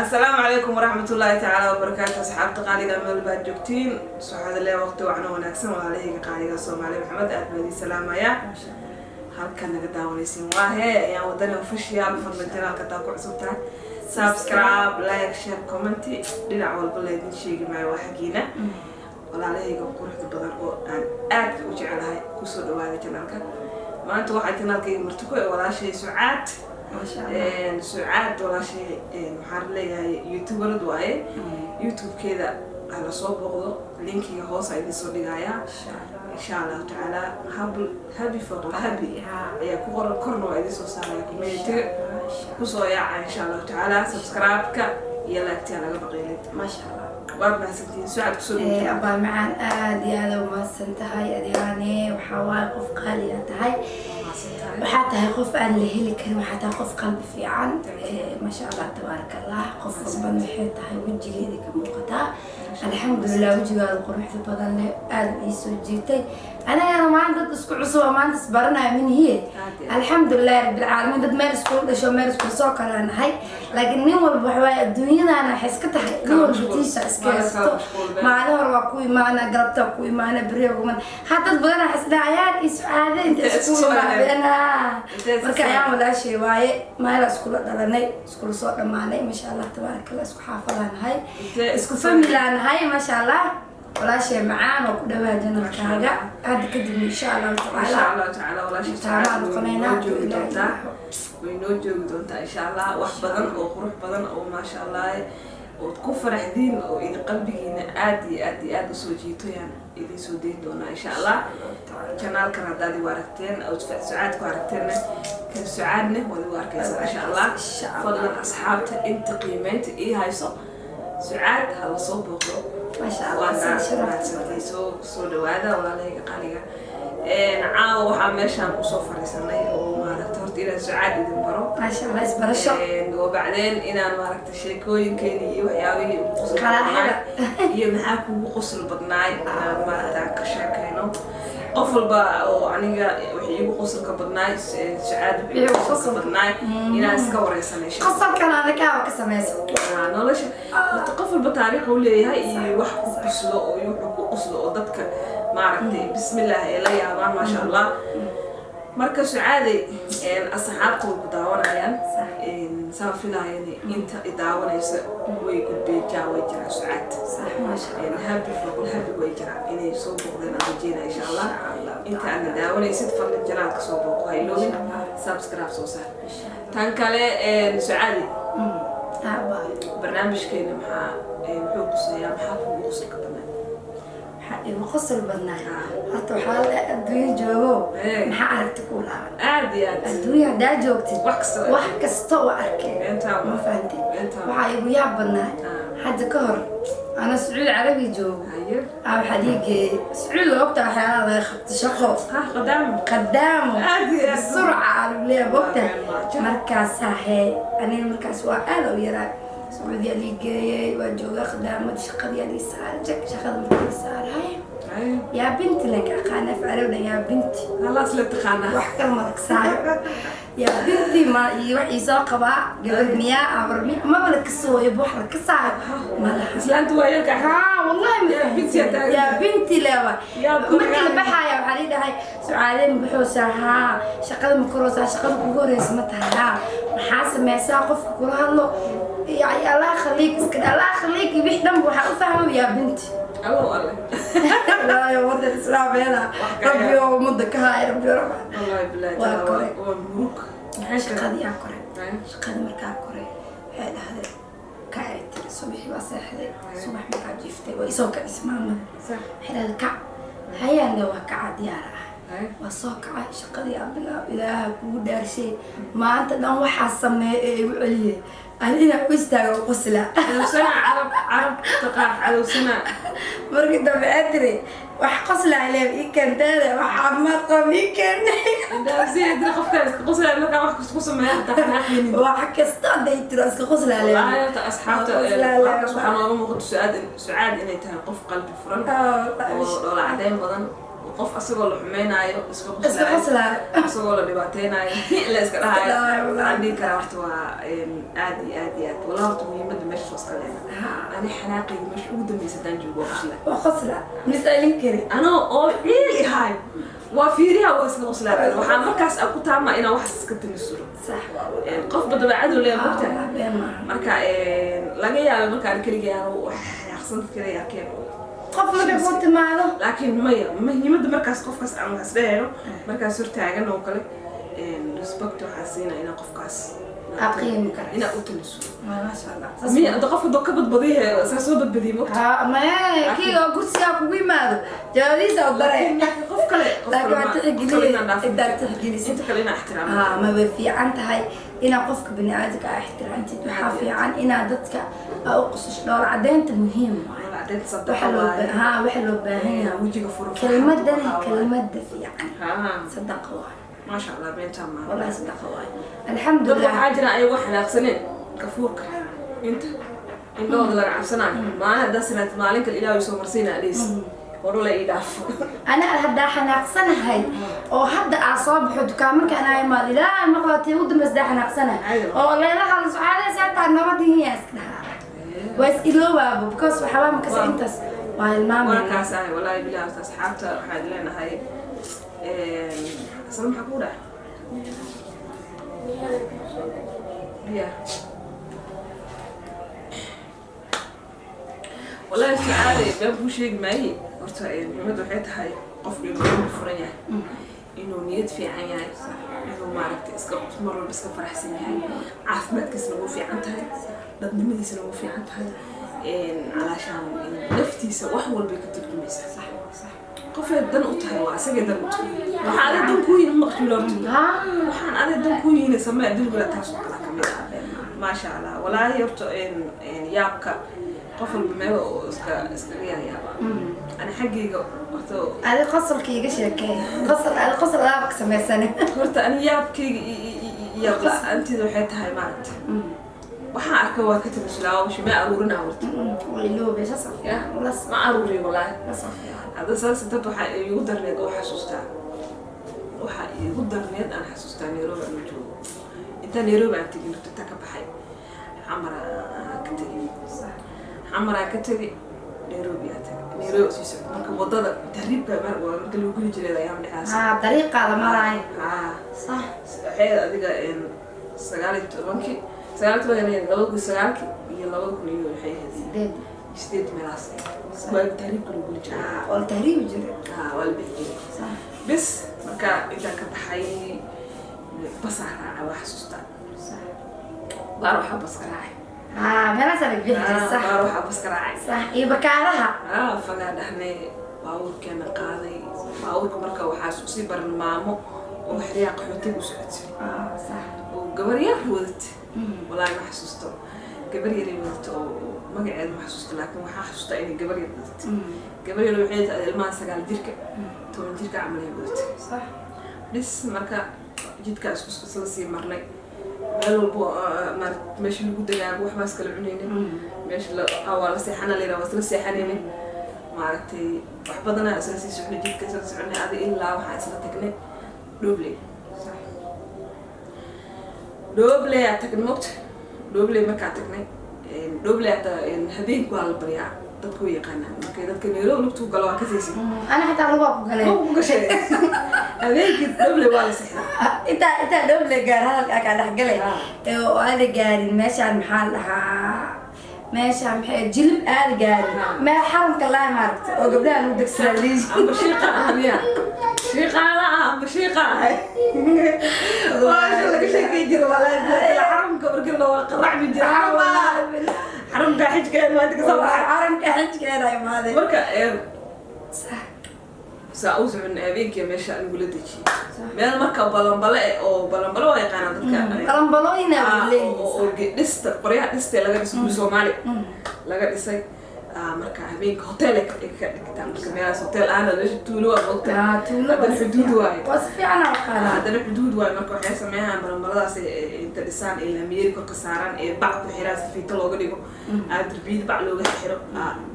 Asalaamu calaykum waraxmatullaahi tacaala wabarakaatu. Asxaabta qaaliga, meel baad joogtiin, suxaada lee, waqti wacno wanaagsan. Walaalahayga qaaliga, Soomaali Maxamed, aad baa idiin salaamaya. Halkan naga daawanaysiin waa hee Ayaan Wadani Official. Fadlan, channelka hadaa ku cusub tahay, subscribe, like, share, comment, dhinac walba laydin sheegi maayo, waa xaggiina. Walaalahayga quruxda badan oo aan aadka u jecelahay, kusoo dhawaada channelka. Maanta waxaa channelkayga marti ku ee walaashay Sucaad. Sucaad walaashay, waxaan leeyahay youtuberad waaye. YouTube-keeda hala soo booqdo, linkiga hoos a idin soo dhigayaa, insha Allahu tacaala. Happy for Happy ayaa ku qoran, korna waa idin soo saaraya. Community kusoo yaaca, insha Allahu tacaala. Subscribe-ka iyo like-tia laga baqiilin. Maasha Allah. Waad mahadsantihiin. Sucaad, kusoo dhawaada. Abaa macaan, aada iyo aada umahadsan tahay. Adigane waxaa waaye qof qaali a tahay. Mahadsantahay. Waxaa tahay qof aan la heli karin, waxaa tahay qof qalbi fiican. Maasha Allah, tabaaraka Allah. Qof walbana waxay tahay wejigeeda ka muuqataa. Alxamdulilah, wejigaada quruxda badan leh aada ii soo jiitay. Anagana maanta dad isku cusub oo maanta isbaranaya minhiye. Aad iyo aad. Alxamdulilahi rabbilcaalamiin, dad meel iskula dhasho, meel iskula soo kalaa nahay, laakiin nin walba waxawaaye adduunyadana waxay iska tahay nin walba tiisa iska Waa la haysto. kala mashquul been. Maalin hore waa ku imaana, galabta ku imaana, beriya ku imaana. Ha, dad badan waxay isdhaha Ayaan iyo Sucaade inta Intay isku isku soo imaadeen. Intay isku Marka soo Ayaan walaashay waaye, meelaa iskula dhalanay, iskula soo dhammaanay. Maasha Allah, tabaaraka Allah, isku xaafadaan nahay, Intay isku isku soo family-aa nahay. Maasha Allah, walaashay macaan oo ku dhawaa channelkaaga hadda kadib, insha Allahu insha tacaala. Allahu tacaala, walaashay Taabaan Sucaad way noqonaynaa. noo joogi Ilaahay doontaa, raaxo. way noo joogi doontaa, insha Allah. Wax badan oo qurux badan oo maasha Allah ood ku faraxdiin oo idin qalbigiina aad iyo aad iyo aad usoo jiito yaan idin soo dayn doonaa, insha Allah. Channelkan haddaad igu aragteen ood Sucaad ku aragteenna, kan Sucaadne waad igu arkaysaa, insha Allah. Insha Allah. Fadlan, asxaabta inta qiimeynta ii hayso, Sucaad ha la soo booqdo. Maasha Allah. Waana sida sharafta. Mahadsantahay. Soo dhawaada, walaalahayga qaaliga. Caawa waxaa meeshaan usoo fariisanay oo maaragta horta inaan Sucaad idin baro. Maasha Allah, isbarasho. Oo bacdeen inaan maaragta sheekooyinkeeni iyo waxyaabihii ugu qosol Qalaaxada. badnaay iyo maxaa kugu qosol badnaay inaan maaragta ka sheekeyno. Qof walba oo aniga wixii iigu qosolka badnaay, Sucaad wixii iigu qosolka badnaay, inaan iska wareysanay. Qosolkan adakaaba ka sameyso. Nolosha horta qof walba taariikh uu leeyahay iyo wax ku qoslo oo iyo wuxuu ku qoslo oo dadka maaragtay bismillah ay la yaabaan, maasha Allah. Marka Sucaaday, asxaabta way ku daawanayaan. Saan filaayana inta i daawanaysa way gudbeejaa, way jiraan Sucaad. Sax, maasha Allah. Happy for Happy way jiraan inay soo booqdeen aan rajeynaya, insha Allah. Insha Allah. Inta aadna daawanaysid, fadlan channelka soo booqo, ha iloobin, Insha Allah. subscribe soo saar. Insha Allah. Tan kale, Sucaadi, Aba. barnaamijkeena maxaa muxuu quseeyaa? Maxaa kugu qosolka badnaa? Waxaa igu qosol badnaa horta, waxaa la adduunyo joogo, maxaa aragti kuu laaban? Aad iyo aad. Adduunya haddaa joogtid, wax kasta waa wax kasta oo arkeen. Intaa ma fahantay? Intaa. Waxaa igu yaab badnaa, hadda ka hor ana Sacuudi Carabi joogo, waxaa dhiigeeyay Sacuudi, waa ogtaa waxyaalaha laga qabto shaqo. Ha, qadaamo. Qadaamo. Aad iyo aad. Surca aa lagu leeyahay, ogtaa. Waa Markaasaa hee aniga markaas waa aada u yaraa. Sacuudiyaa lii geeyay, waa joogaa, khadaamad shaqadiyaa lii saaray, jag shaqada markii lii saaray, yaa binti lanka aqaana af Carabna, yaa binti. Halaas la taqaanaa. Wax kale malagsaayo. Yaa binti, ma iyo wax iisoo qabaa, gabar miyaa, abar miya, maba la kasooyo, wax la kasaayo malaha. Islaanta waa yalka. Haa, wallahi ma. Yaa binti yaa taagan. Yaa binti lewa. Yaa markii la baxaaya waxaa lii dhahay, Sucaadeen ma baxoosaa? Haa. Shaqada ma koroosaa? Shaqada kugu horeysa ma tahay? Haa. Maxaa sameysaa qofka kula hadlo? Yani Allah khaliik iska dha, Allah khaliik iyo wix dhanba waxaa u fahmay yaa binti. Allow alle. Ilaahay, wadan islaameeda, Rabbi oo ummadda ka haay, Rabbi oo Wallahi billahi. Waa koray. Waa murug. Maxay tahay? Shaqadii aa koray. Shaqadii markaa koray, waxay dhahday kacay tiri. Subaxii waa seexday, subax markaa jiiftay waa isoo kacisay maamada. Waxay dhahday kac. Hayaan le, waa kaca, diyaar ah. Waa soo kacay, shaqadii aan bilaab. Ilaaha kugu dhaarshay, maanta dhan waxaa sameeya ee igu celiyay ani inaan u istaago qosla. Cadowsana carab, carab taqaan cadowsana. Markii dambe ee tiri wax qoslaa leeb ii keenteede, wax caafimaad qaba ii keenay. Indhaafsiya qofka iska qoslaya markaa wax kasta ku sameeya hataa xanaaqaynin. Wax kasta hadday tiro iska qoslaa leeb. Wallaahi horta asxaabta Qoslaa leeb. halkaas waxaa nooga muuqata Sucaad, Sucaad inay tahay qof qalbi furan oo dhoola cadeyn badan. Qof asagoo la xumeynaayo iska iska qoslaayo, qoslaayo, asagoo la dhibaateynayo la iska dhahayo, dhahayo, wallaahi. Waxaan dhihi karaa horta waa aad iyo aad iyo aad, wallahi, horta muhiimadda meesha soo iska leena. Ani xanaaqayga meesha ugu dambeysa haddaan joogo waa qoslaa. Waa qosla, miscelin kari. Anoo oo ciil ihaay waa fiiriha, waa iska qoslaa. Waxaa markaas aan ku taamaa inaan waxaas iska tanasulo. Sax waa. Qofba dabeecadu leeya, mogtahay. Waa been maaha. Marka laga yaabay markaan keligay wax xanaaqsan dadka inay arkeen. Qof markay ku timaado. Laakiin maya, muhiimadda markaas qofkaas aan wax isdhehayno markaas hortaagan oo kale, respect waxaa siinaa inaan qofkaas Aa qiimi karayso. Inaan u tanasulo. Maasha Allah. Mi hadda qofka doo ka badbadiyahe saa soo badbadiyay, mogta. Ha, maya, kii oo kursigaa kugu yimaado jawaabdiisa oo daray. Laakiin qof kale, qof laakiin kale waa qof kale inaan dhaafin. Intaad tixgelisid. Inta kale inaan ixtiraamo. Ha, ma way fiican tahay inaad qofka bani aadamka aa ixtiraamtid. Waxaa fiican inaad dadka aa u qosasho. Dhoola cadeynta muhiim waaye. Wala cadeynta sadaqa waxa loo waaye. Ha, waxa loo baahan yahay. Wejiga furo. Kelmadani waxaa waaye. Kelmada fiican ha sadaqa waaye. Maasha Allah, beentaa maaha. Wallahi sadaqa waaye. Dad Alxamdulilah. waxaa jira ayagoo xanaaqsaneen gafuurka inta indhahooda laga cabsanaayo. Maalin haddaa sinaad, maalin kale Ilaahay soo marsiina adhiis hore la ii dhaaf. Ana haddaa xanaaqsanahay oo hadda aa soo baxo dukaamanka anaa imaado, ilaa maqlatay ugu dambaysa daa xanaaqsanahay Caadi. oo leelaha la socodaysa hataa nabadihiya iska dhahaa, waa is iloobaaba, because waxbaa makasa intaas waa waa hilmaamaya. Kaas ahay, wallaahi bilahi. Horta asxaabta waxaad leenahay, asla maxaa kugu dhaca biya? Wallaahi sucaade, been kuu sheegi maaye. Horta muhiimadda waxay tahay qofku inuu qalbi furan yahay, inuu niyad fiican yahay, inuu maaragtay iska mar walba iska faraxsan yahay, caafimaadkiisna wuu fiican tahay, dadnimadiisna wuu fiican tahay, calaashaan naftiisa wax walbay ka turjumaysaa. Sax sax. Qofay dan u tahay, waa asagay dan u tahay. Waxaa aday dan kuu yihin maqshuul horta. Waxaan aday dan kuu yihin samee adduunkala, taas oo kala kamid ah. Maasha Allah, walaahi horta yaabka qof walba meel oo iska iskaga yaaba. Ani xaggayga horta Adi qosolka iga sheekee, qosol, adi qosol alaaba ka samaysane. Horta ani yaabkayga yaab la-aanteeda waxay tahay, maaragta, waxaan arka waa ka tabasulaa ma aruurinaa horta. Waa saas. Ya, ma aruuriyo walaahi. Saas fiican. Hadda saas dad waxaa iigu darneed oo xasuustaa, waxaa iigu darneed aan xasuustaa Nairobi aan joogo. Intaan Nairobi aan tegin horta, intaan ka baxay Xamar aan ka tegay, Xamaraa ka tegay, Nairobi aa tegay, Nairobi sii socda. Marka wadada tahriibka waa marka lagu geli jiray ayaa dhexaas. Haa, dariiqaa la maraayo. Haa. Sax. Waxay ahayd adiga 19-kii, 19, 2009-kii iyo 2000 iyo waxay ahayd 8. 8 meelahaas waa tahriibka lagu geli jiray. Haa, waa la tahriibi jiray. Haa, waa la bixi jiray. Sax. Bis marka intaan ka baxay basaa raaca, waa xasuustaa. Sax. Baar waxaa baska raacay. Haa, meelaasaa laga bixi jiray, sax. Baar waxaa baska raacay. Sax, iyo bakaaraha. Aa fagaa dhahnay, baabuurkeena qaaday. Baabuurka marka waxaa usii baran maamo oo xeryaha qaxootiga u socotay Sax. oo gabar yar wadatay. Walaahi ma xasuusto gabar yaray wadatay oo magaceeda ma xasuusto, laakiin waxaa xasuustaa inay gabar yar wadatay. Gabar yar waxay tahay ilmaha 9 jirka, 10 jirka camal ay wadatay. Sax. Bis marka jidkaa isku isla sii marnay, meel walbo maarat meesha lagu dagaago waxbaa iskala cunaynay, meesha la waa la seexana la yidhaha waa isla seexanaynay. Maaragtay, wax badanaa isla sii socnay, jidka isla soconay adi ilaa waxaa isla tagnay Dhobley. Dhobley aa tagnay, mogta. Dhobley markaa tagnay, Dhobley hata habeenku waa la baryaa, dadku way yaqaanaan. Markay dadka Nairobi lugtuu galo waa kasaysi. Ana xitaa lugaa ku galay. Ku gashay habeenkii Dhobley waa la seexdaa. Intaa Dhoble gaar hadalka kaa dhexgalay oo aada gaarin meeshaan, maxaa la dhahaa meeshaan, maxay Jilib aada gaarin, meel xaramka laa maaragta oo gabdhaha lagu degsadaa liis. Amba shiiqa ah miya, shiiqaala ah, amba shiiqa ahay, waasha laga sheekay jira walaahi. Xaramka markii la waa qaracmi jira, xaramka xijkeeda maanta kasoo baxay. Xaramka xijkeeda imaaday. Marka sax. Saa u socon habeenkii meesha nagula dejiyey meel marka balanbale eh, oo balanbale waa yaqaanaa dadka. Balanbalooyina. Oo dhista qoryaha dhista laga dhisay, guri Soomaali laga dhisay. Marka habeenka hotel ay ka dhigtaan. Marka meelahaas hotel ahna meesha tuulo waa moogta. Tuulo. Haddana xuduud waaye. Waa si fiican aa aqaanaa. Haddana xuduud waaye. Marka waxay sameeyaan balanbaladaas inta dhisaan ee laamiyeeri korka saaraan ee bac ku xiraan, safiito looga dhigo, darbiyada bac looga xiro,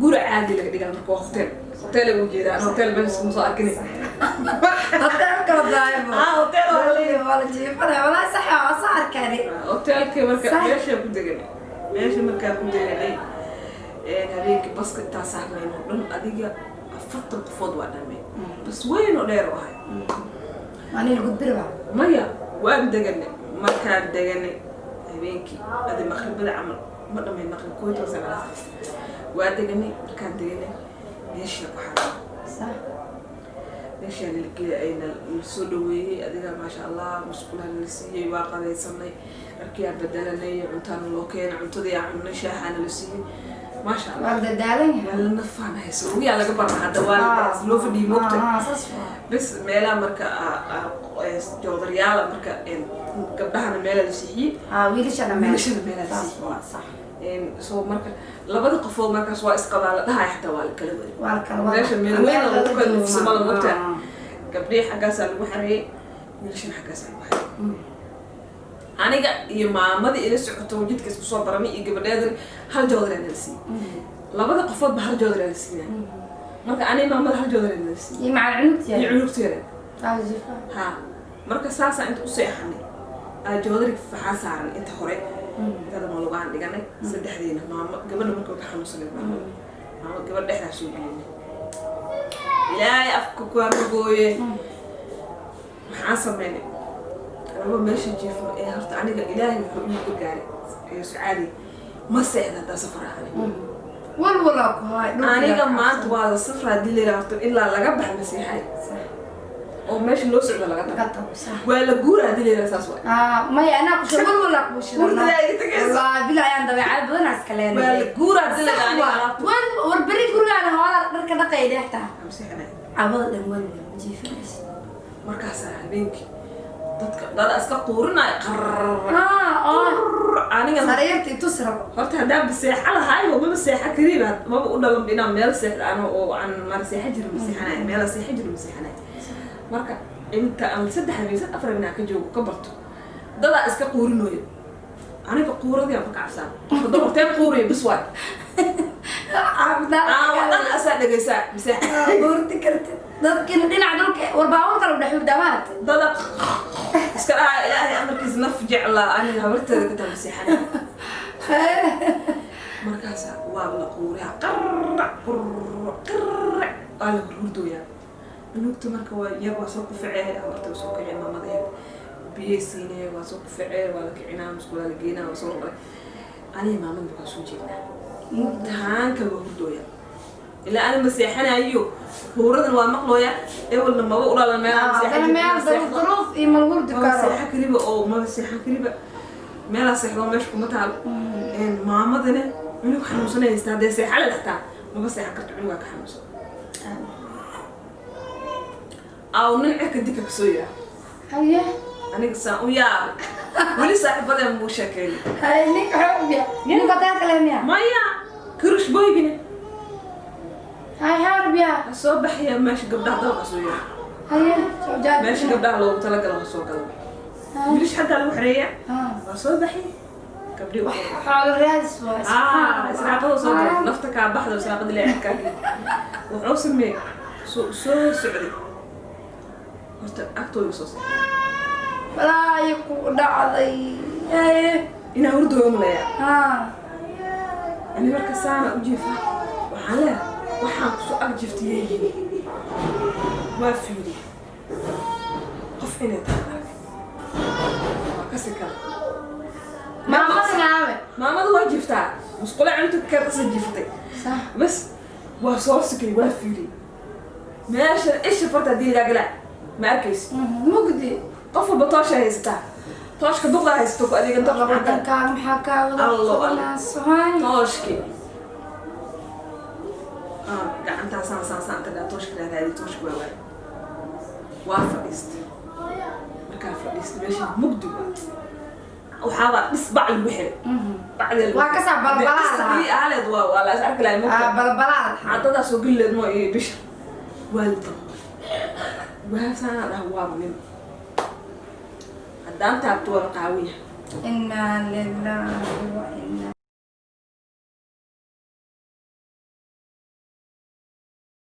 guri caadi laga dhigaa. Marka waa hotel, hotel ay ujeedaan, hotel meesha kuma soo arkin. Hoteelka wadaayo. Ah, hotel waa la leeyahay. Waa la jiifanaya. Walaahi sax waa soo arkaani. Hoteelkii marka Sax. meesha ku deganay, meesha markaa ku deganay, habeenkii baska intaa saarnayn oo dhan adiga 40 qofood waa dhameen, bas weyn oo dheer oo ahay. Waa nin gudbir ba. Maya, waan deganay. Markaan deganay habeenkii adi maqribada camal, ma dhamayn maqrib, 11 sagaal waa deganay. Markaan deganay meesha ku xaray. Sax. Meeshaa nalageeyay, ayna nala soo dhaweeyey adiga, maasha Allah, musqulaha nala siiyey, waa qadaysanay, dharkiyaa bedelanay, cuntaana loo keenay, cuntadii aa cunnay, shaaxaa nala siiyey, maasha Allah. Waa la dadaalan yahay. Waa la nafaan hayso, uyaa laga barna hadda, waa loo fadhiyey moogta. Ah, saas waa. Bes meelaha marka joodaryaala marka gabdhahana meelaa la siiyey. Ah, wiilashana meel. Wiilashana meelaa la Saas siiyey. waa sax. Soo marka labada qofood markaas waa isqabaa la dhahay, xataa waa la kala waday. Waa la kala wadaa. Meesha meel weyn oo lagu kala nifsamada moogta. Ah. Gabdhihii xaggaasaa lagu xareeyey, wiilashana xaggaasaa lagu xareeyey. Aniga iyo maamadii ila socoto jidka isku soo baranay iyo gabadheedan hal joodar nala siiyey. Labada qofoodba hal joodar la siinaya. Marka aniga maamada hal joodar nala siiyey. Iyo macal cunugtiya. Iyo cunugteeda. Ah, jiifa. Ha, marka saasaa inta u seexanay aa joodari faxaa saaran inta hore intada ma lugaan dhiganay saddexdiina. Maamo gabadha marka ka xanuunsaneed, maamada, maamo gabadh dhexdaa soo gelinay. Ilaahay afka kuwaama gooye. Maxaan sameynay? Anagoo meesha jiifno ee horta aniga Ilaahay wuxuu igu gargaaray ee Sucaadi ma seexda haddaa safar ahani. Walwalaa ku haay. Aniga maanta waa la safraa hadii la yidhaha, horta ilaa laga bax ma seexay oo meesha loo socdo laga tago. Laga tago, sax. Waa la guura hadii la yidhaha, saas waay. Ah, maya, anaa ku sheeg walwalaa ku shidan. Hurdadaa iga tagaysa. Wallaahi bila ayaan dabeecad badan iska Waa leenahay. la guura hadii la yidhaha, aniga alaabta War beri gurigaana hoola dharka dhaqay dheextaa. Ma seexanay. Cabada dhan walwal ma jiifanaysa. Markaasaa habeenkii dadka dada iska quurinaya qarr. Ah, oo aniga sariirta itus rabo. Horta haddaan baseexa lahaay oo maba seexa kariba, maba u dhalan inaan meel seexda ano oo aan mara seexa jirin, ma seexanayo meela seexa jirin, ma seexanayo. Marka inta aan 3 habeen, 4 habeen aan ka joogo ka barto, dadaa iska quurinooyo, aniga quuradii aan ka cabsaan. Qofka dumarteen quuriyo bis waay. Aawa dhan asaa dhegeysaa maseexa. Buurti karti dadkiina dhinaca dhulka war baabuur kale dhex hurdaa maaragtay. Dada iska dhaca, Ilaahay amarkiis naf jeclaa, aniga habarteeda ka taa maseexanayo. Markaasa waa la quuriyaa, qarrac qurr qarrac, waa la hurhurdooyaa cunugta. Marka waa iyaga waa soo kuficee, habarta waa soo kicin, maamada ahayd biyay siinee, waa soo kuficee, waa la kicinaa, musqulaa la geynaa, waa soo noqday. Aniga maamada markaa soo jeednaa taanka waa hurdooya, ilaa ani ma seexanayo, huuradan waa maqlooya, ewelna maba u dhalan meelaan seexan Haddana jirin, meel ma seexdo. duruuf iyo malwurdi Maba karo. Seexa kaliba oo maba seexan kaliba, meelaa seexdo meesha kuma taalo. Maamadana cunug xanuunsanaysta, haddee seexa la xataa maba seexan karto, cunugaa ka xanuunsan. Aw nin cirka dika kasoo yiraa. Haye. Aniga saan u yaabay, weli saaxiibadeen muu sheekeeyay. Haye, ninka xoog ya ninka hoteelka leh miya? Maya, kirush boygine. Haye, xaar biya. Ha soo baxaya meesha gabdhaha dabaqa soo yiraa. Haye, soo jaad. Meesha gabdhaha loogu talagalo ha soo galo, wiilish xaggaa lagu xereeyaa. Waa soo baxay gabdhii. Xoolo raadis waa. Ah, israaqada soo galay, nafta kaa baxda, israaqada leecadkaa. Wuxuu sameeyey soo soo socday, horta agtooda soo socday. Walaahi ku dhacday. Haye. Inaa hurdooyo maleeyaa. Ani marka saana u jiifa, waxaan leeyahay waxaan kusoo ag jiftiyey, waa fiiri qof inay tahay arag, waa kasi kale. Maamada naawe? Maamada waa jiiftaa, musqula cunta kartasa jiifatay. Sax. Bas waa soo sikay, waa fiiriyey meesha isha farta haddii lagaa galaa ma arkaysi. Mugdi. Qof walba toosha haysataa, tooshka duqdaa haysato ku adeegan tooshka maxaa kale? Wadankaaga maxaa kaa wada? Allo, allo. Subxaan. Tooshki gacantaa saan saan saan tagaa, tooshka raadaadi, tooshka waa waay, waa fadhiistay. Markaa fadhiistay meesha mugdi waa, waxaabaa dhis bac lagu xiray bacdee lagu. Waa kasaa balbalaa lahaa. Dhis aaleed waa la is arki lahay mugta. Balbalaad. Caddadaa soo geli leed mo iyo bisha waa la dabo, waa saanaa dhaha, waaba nin haddaan taabto waaba qaawan yahay. Inaa lilaahi wa inaa